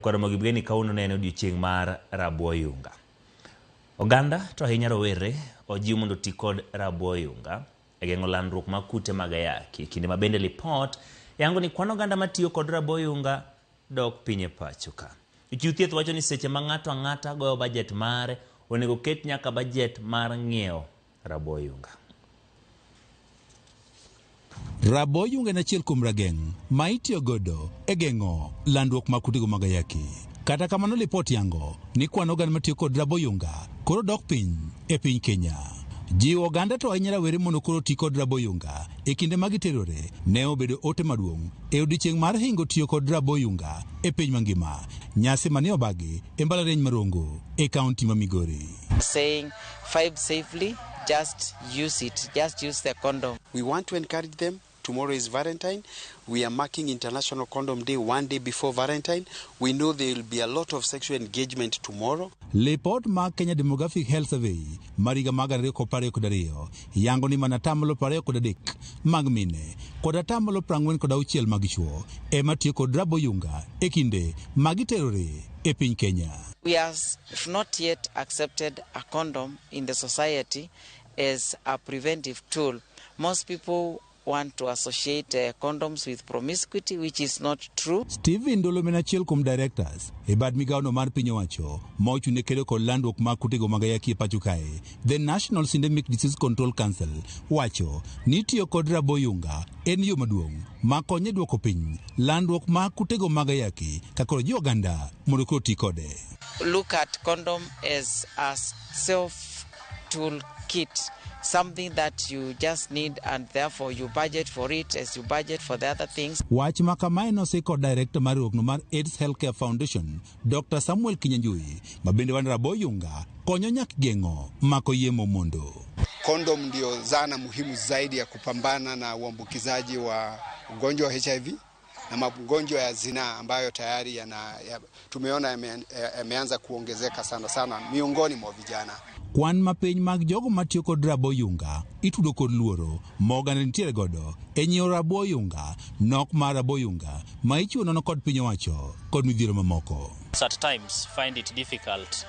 Koromo gi kawuono ne en odiochieng' mar rabo oyunga. Oganda to ahinya rowere ojiw mondo oti kod rabo oyunga e geng'o landruok mag kute mag ayaki. Kinde ma bende lipot yango ni kwan oganda matiyo kod rabo oyunga dok piny e pacho ka. Jochiw thieth wacho ni seche ma ng'ato ang'ata goyo bajet mare, onego ket nyaka bajet mar ng'iewo rabo oyunga. Rabo oyunga en achiel kuom rageng' ma itiyo godo e geng'o landruok mag kutego mag ayaki. Kata kamano lipot yango ni kwan oganda matiyo kod rabo oyunga koro dok piny e piny Kenya. Jiwo oganda to ahinya rawere mondo koro oti kod rabo oyunga e kinde ma giterore ne obedo ote maduong' e odiechieng' mar hingo tiyo kod rabo oyunga e piny mangima. Nyasi mane obagi e mbalariany ma Rongo e kaunti ma Migori. Saying vibe safely, just use it, just use the condom. We want to encourage them. Tomorrow is Valentine. We are marking International Condom Day one day before Valentine. We know there will be a lot of sexual engagement tomorrow. Lipot mag Kenya Demographic Health Survey mar higa mag 2022 yango ni mana 23% mag mine kod 46% mag chwo ema tiyo kod rabo oyunga e kinde ma giterore e piny Kenya. We have not yet accepted a condom in the society as a preventive tool. Most people want to associate condoms with promiscuity, which is not true. Stephen Ndolo en achiel kuom directors e bad migawono mar piny owacho ma ochung' ne kedo kod landruok mag kutego mag ayaki e pacho kae. The National Syndemic Disease Control Council wacho ni tiyo kod rabo oyunga en yo maduong' ma konyo e duoko piny landruok mag kutego mag ayaki ka koro jiwo oganda mondo koro ti kode. Look at condom as a self tool kit, something that you just need and therefore you budget for it as you budget for the other things. Wach ma kamae nosik kod director mar riwruokno mar AIDS Healthcare Foundation, Dr. Samuel Kinyanjui, ma bende wan rabo oyunga konyo nyaka geng'o mako yemo mondo. Kondom ndio zana muhimu zaidi ya kupambana na uambukizaji wa ugonjwa wa HIV na magonjwa ya zinaa ambayo tayari tumeona yameanza kuongezeka sana sana miongoni mwa vijana. Kwan mapiny mag jogo matiyo kod rabo oyunga itudo kod luoro ma oganda nitiere godo e nyiewo rabo oyunga, nok mar rabo oyunga ma ichiwo nono kod piny owacho kod midhiero mamoko. At times find it difficult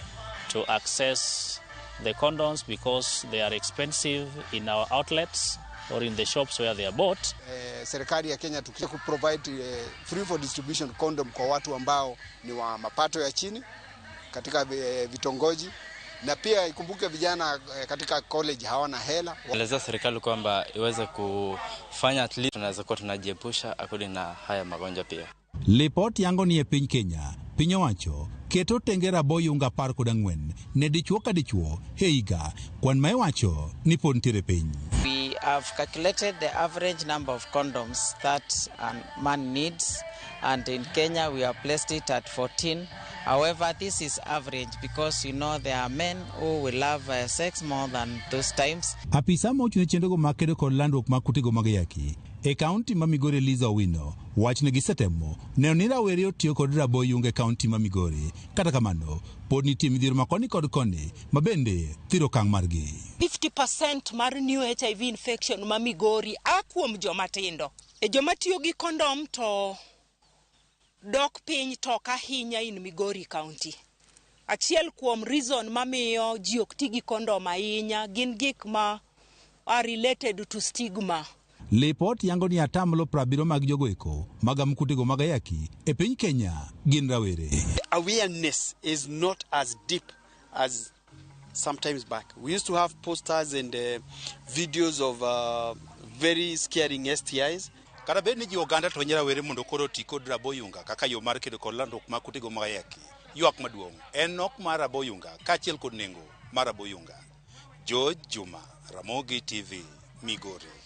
to access the condoms because they are expensive in our outlets or in the shops where they are bought. Serikali ya Kenya tukija ku provide free for distribution condom kwa watu ambao ni wa mapato ya chini katika vitongoji, na pia ikumbuke vijana katika college hawana hela. Elezea serikali kwamba iweze kufanya at least tunaweza kuwa tunajiepusha according na haya magonjwa pia. Lipot yango ni e piny Kenya, piny owacho keto tenge rabo oyunga 14 ne dichuo ka dichuo e higa, kwan ma iwacho ni pod nitiere piny. We have calculated the average number of condoms that a man needs, and in Kenya we have placed it at 14. However, this is average because you know there are men who will have sex more than those times. Apisa ma ochung' ne chenrogo mag kedo kod landruok mag kutego mag ayaki e kaunti ma Migori Eliza Owino wach ni gisetemo neno ni rawere otiyo kod rabo oyunga e kaunti ma Migori. Kata kamano, pod nitie midhiero ma koni kod koni ma bende thiro okang' margi. 50% mar new HIV infection ma Migori a kuom joma tindo. E joma tiyo gi kondom to dok piny to ok ahinya in Migori County. Achiel kuom reason mamiyo ji ok ti gi kondom ahinya gin gik ma are related to stigma. Lipot yango ni 70% mag jogo eko magamo kutego mag ayaki e piny Kenya gin rawere. Awareness is not as deep as sometimes back. We used to have posters and videos of very scaring STIs. Kata bed ni jiwo oganda to ahinya rawere mondo koro oti kod rabo oyunga kaka yo mar kedo kod landruok mag kutego mag ayaki. Ywak maduong' en nok mar rabo oyunga kaachiel kod nengo mar rabo oyunga. George Juma, Ramogi TV, Migori.